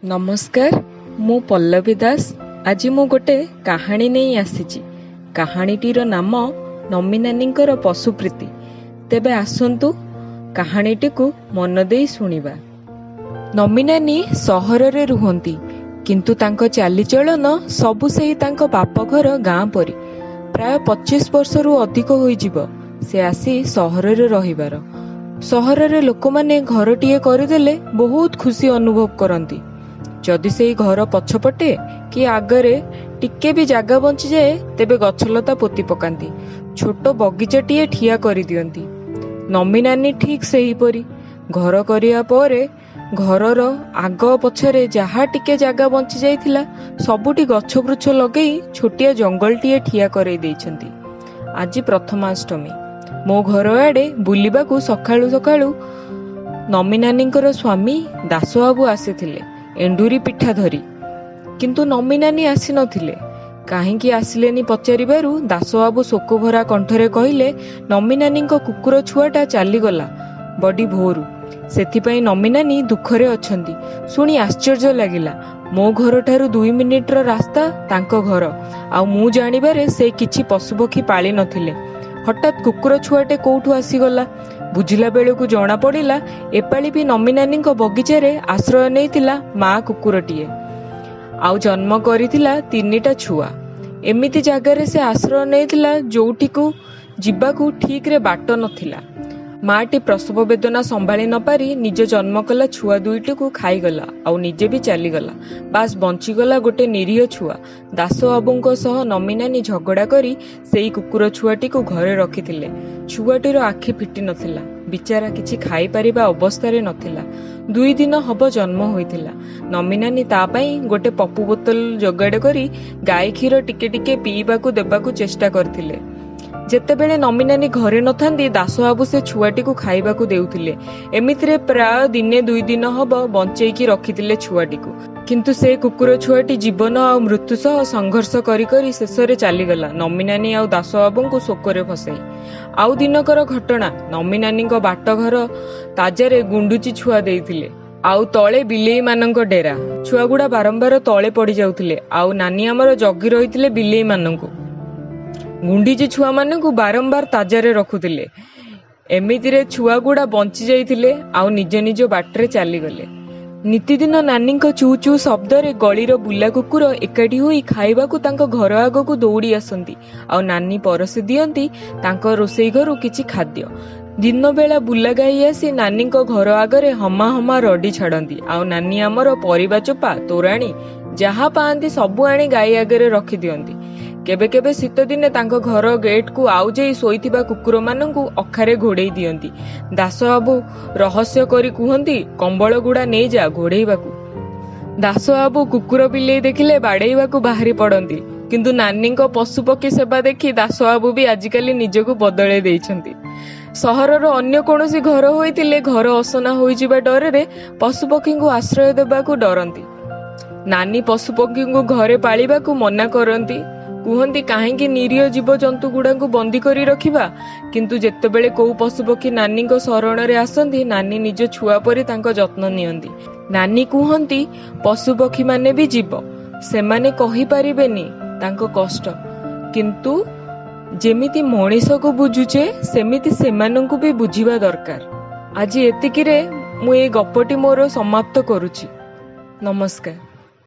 ନମସ୍କାର, ମୁଁ ପଲ୍ଲବୀ ଦାସ। ଆଜି ମୁଁ ଗୋଟେ କାହାଣୀ ନେଇ ଆସିଛି। କାହାଣୀଟିର ନାମ ନମିନାନୀଙ୍କର ପଶୁପ୍ରୀତି। ତେବେ ଆସନ୍ତୁ କାହାଣୀଟିକୁ ମନ ଦେଇ ଶୁଣିବା। ନମିନାନୀ ସହରରେ ରୁହନ୍ତି, କିନ୍ତୁ ତାଙ୍କ ଚାଲିଚଳନ ସବୁ ସେଇ ତାଙ୍କ ବାପଘର ଗାଁ ପରି। ପ୍ରାୟ 25 ବର୍ଷରୁ ଅଧିକ ହୋଇଯିବ ସେ ଆସି ସହରରେ ରହିବାର। ସହରରେ ଲୋକମାନେ ଘରଟିଏ କରିଦେଲେ ବହୁତ ଖୁସି ଅନୁଭବ କରନ୍ତି। ଯଦି ସେଇ ଘର ପଛପଟେ କି ଆଗରେ ଟିକେ ବି ଜାଗା ବଞ୍ଚିଯାଏ, ତେବେ ଗଛଲତା ପୋତି ପକାନ୍ତି, ଛୋଟ ବଗିଚାଟିଏ ଠିଆ କରିଦିଅନ୍ତି। ନମିନାନୀ ଠିକ୍ ସେହିପରି ଘର କରିବା ପରେ ଘରର ଆଗ ପଛରେ ଯାହା ଟିକେ ଜାଗା ବଞ୍ଚି ଯାଇଥିଲା, ସବୁଠି ଗଛ ବୃଚ୍ଛ ଲଗେଇ ଛୋଟିଆ ଜଙ୍ଗଲଟିଏ ଠିଆ କରେଇ ଦେଇଛନ୍ତି। ଆଜି ପ୍ରଥମାଷ୍ଟମୀ। ମୋ ଘର ଆଡ଼େ ବୁଲିବାକୁ ସକାଳୁ ସକାଳୁ ନମିନାନୀଙ୍କର ସ୍ୱାମୀ ଦାସବାବୁ ଆସିଥିଲେ ଏଣ୍ଡୁରି ପିଠା ଧରି। କିନ୍ତୁ ନମିନାନୀ ଆସିନଥିଲେ। କାହିଁକି ଆସିଲେନି ପଚାରିବାରୁ ଦାସବାବୁ ଶୋକଭରା କଣ୍ଠରେ କହିଲେ, ନମିନାନୀଙ୍କ କୁକୁର ଛୁଆଟା ଚାଲିଗଲା ବଡି ଭୋରୁ, ସେଥିପାଇଁ ନମିନାନୀ ଦୁଃଖରେ ଅଛନ୍ତି। ଶୁଣି ଆଶ୍ଚର୍ଯ୍ୟ ଲାଗିଲା। ମୋ ଘରଠାରୁ 2 ମିନିଟର ରାସ୍ତା ତାଙ୍କ ଘର, ଆଉ ମୁଁ ଜାଣିବାରେ ସେ କିଛି ପଶୁପକ୍ଷୀ ପାଳି ନଥିଲେ। ହଠାତ୍ କୁକୁର ଛୁଆଟେ କୋଉଠୁ ଆସିଗଲା? ବୁଝିଲା ବେଳକୁ ଜଣା ପଡ଼ିଲା, ଏପାଳି ବି ନମିନାନୀଙ୍କ ବଗିଚାରେ ଆଶ୍ରୟ ନେଇଥିଲା ମା କୁକୁରଟିଏ, ଆଉ ଜନ୍ମ କରିଥିଲା 3ଟା ଛୁଆ। ଏମିତି ଜାଗାରେ ସେ ଆଶ୍ରୟ ନେଇଥିଲା ଯୋଉଠିକୁ ଯିବାକୁ ଠିକରେ ବାଟ ନଥିଲା। ମାଟି ପ୍ରସବ ବେଦନା ସମ୍ଭାଳି ନପାରି ନିଜ ଜନ୍ମ କଲା ଛୁଆ ଦୁଇଟିକୁ ଖାଇଗଲା, ଆଉ ନିଜେ ବି ଚାଲିଗଲା। ବାସ୍, ବଞ୍ଚିଗଲା ଗୋଟେ ନିରୀହ ଛୁଆ। ଦାସବାବୁଙ୍କ ସହ ନମିନାନୀ ଝଗଡ଼ା କରି ସେଇ କୁକୁର ଛୁଆଟିକୁ ଘରେ ରଖିଥିଲେ। ଛୁଆଟିର ଆଖି ଫିଟି ନଥିଲା, ବିଚାରା କିଛି ଖାଇପାରିବା ଅବସ୍ଥାରେ ନଥିଲା। 2 ଦିନ ହବ ଜନ୍ମ ହୋଇଥିଲା। ନମିନାନୀ ତା ପାଇଁ ଗୋଟେ ପପୁ ବୋତଲ ଯୋଗାଡ଼ କରି ଗାଈ କ୍ଷୀର ଟିକେ ଟିକେ ପିଇବାକୁ ଦେବାକୁ ଚେଷ୍ଟା କରିଥିଲେ। ଯେତେବେଳେ ନମିନାନୀ ଘରେ ନଥାନ୍ତି, ଦାସବାବୁ ସେ ଛୁଆଟିକୁ ଖାଇବାକୁ ଦେଉଥିଲେ। ଏମିତିରେ ପ୍ରାୟ ଦିନେ 2 ଦିନ ହବ ବଞ୍ଚେଇକି ରଖିଥିଲେ ଛୁଆଟିକୁ। କିନ୍ତୁ ସେ କୁକୁର ଛୁଆଟି ଜୀବନ ଆଉ ମୃତ୍ୟୁ ସହ ସଂଘର୍ଷ କରି କରି ଶେଷରେ ଚାଲିଗଲା, ନମିନାନୀ ଆଉ ଦାସବାବୁଙ୍କୁ ଶୋକରେ ଫସାଇ। ଆଉ ଦିନକର ଘଟଣା, ନମିନାନୀଙ୍କ ବାଟଘର ତାଜାରେ ଗୁଣ୍ଡୁଚି ଛୁଆ ଦେଇଥିଲେ, ଆଉ ତଳେ ବିଲେଇମାନଙ୍କ ଡେରା। ଛୁଆଗୁଡ଼ା ବାରମ୍ବାର ତଳେ ପଡ଼ି ଯାଉଥିଲେ, ଆଉ ନାନୀ ଆମର ଜଗି ରହିଥିଲେ ବିଲେଇମାନଙ୍କୁ। ଗୁଣ୍ଡିଚି ଛୁଆମାନଙ୍କୁ ବାରମ୍ବାର ତାଜାରେ ରଖୁଥିଲେ। ଏମିତିରେ ଛୁଆଗୁଡ଼ା ବଞ୍ଚି ଯାଇଥିଲେ ଆଉ ନିଜ ନିଜ ବାଟରେ ଚାଲିଗଲେ। ନିତିଦିନ ନାନୀଙ୍କ ଚୁ ଚୁ ଶବ୍ଦରେ ଗଳିର ବୁଲା କୁକୁର ଏକାଠି ହୋଇ ଖାଇବାକୁ ତାଙ୍କ ଘର ଆଗକୁ ଦୌଡ଼ି ଆସନ୍ତି, ଆଉ ନାନୀ ପରସି ଦିଅନ୍ତି ତାଙ୍କ ରୋଷେଇ ଘରୁ କିଛି ଖାଦ୍ୟ। ଦିନବେଳା ବୁଲା ଗାଈ ଆସି ନାନୀଙ୍କ ଘର ଆଗରେ ହମା ହମା ରଡି ଛାଡ଼ନ୍ତି, ଆଉ ନାନୀ ଆମର ପରିବା ଚୋପା, ତୋରାଣୀ ଯାହା ପାଆନ୍ତି ସବୁ ଆଣି ଗାଈ ଆଗରେ ରଖିଦିଅନ୍ତି। କେବେ କେବେ ଶୀତଦିନେ ତାଙ୍କ ଘର ଗେଟ୍କୁ ଆଉଜେଇ ଶୋଇଥିବା କୁକୁରମାନଙ୍କୁ ଅଖାରେ ଘୋଡ଼େଇ ଦିଅନ୍ତି। ଦାସବାବୁ ରହସ୍ୟ କରି କୁହନ୍ତି, କମ୍ବଳ ଗୁଡ଼ା ନେଇଯା ଘୋଡ଼େଇବାକୁ। ଦାସବାବୁ କୁକୁର ବିଲେଇ ଦେଖିଲେ ବାଡ଼େଇବାକୁ ବାହାରି ପଡ଼ନ୍ତି, କିନ୍ତୁ ନାନୀଙ୍କ ପଶୁପକ୍ଷୀ ସେବା ଦେଖି ଦାସବାବୁ ବି ଆଜିକାଲି ନିଜକୁ ବଦଳେଇ ଦେଇଛନ୍ତି। ସହରର ଅନ୍ୟ କୌଣସି ଘର ହୋଇଥିଲେ ଘର ଅସନା ହୋଇଯିବା ଡରରେ ପଶୁପକ୍ଷୀଙ୍କୁ ଆଶ୍ରୟ ଦେବାକୁ ଡରନ୍ତି। ନାନୀ ପଶୁପକ୍ଷୀଙ୍କୁ ଘରେ ପାଳିବାକୁ ମନା କରନ୍ତି, କୁହନ୍ତି କାହିଁକି ନିରୀହ ଜୀବଜନ୍ତୁ ଗୁଡ଼ାଙ୍କୁ ବନ୍ଦୀ କରି ରଖିବା। କିନ୍ତୁ ଯେତେବେଳେ କୋଉ ପଶୁପକ୍ଷୀ ନାନୀଙ୍କ ଶରଣରେ ଆସନ୍ତି, ନାନୀ ନିଜ ଛୁଆ ପରି ତାଙ୍କ ଯତ୍ନ ନିଅନ୍ତି। ନାନୀ କୁହନ୍ତି ପଶୁପକ୍ଷୀମାନେ ବି ଜୀବ, ସେମାନେ କହିପାରିବେନି ତାଙ୍କ କଷ୍ଟ, କିନ୍ତୁ ଯେମିତି ମଣିଷକୁ ବୁଝୁଛେ ସେମିତି ସେମାନଙ୍କୁ ବି ବୁଝିବା ଦରକାର। ଆଜି ଏତିକିରେ ମୁଁ ଏଇ ଗପଟି ମୋର ସମାପ୍ତ କରୁଛି। ନମସ୍କାର।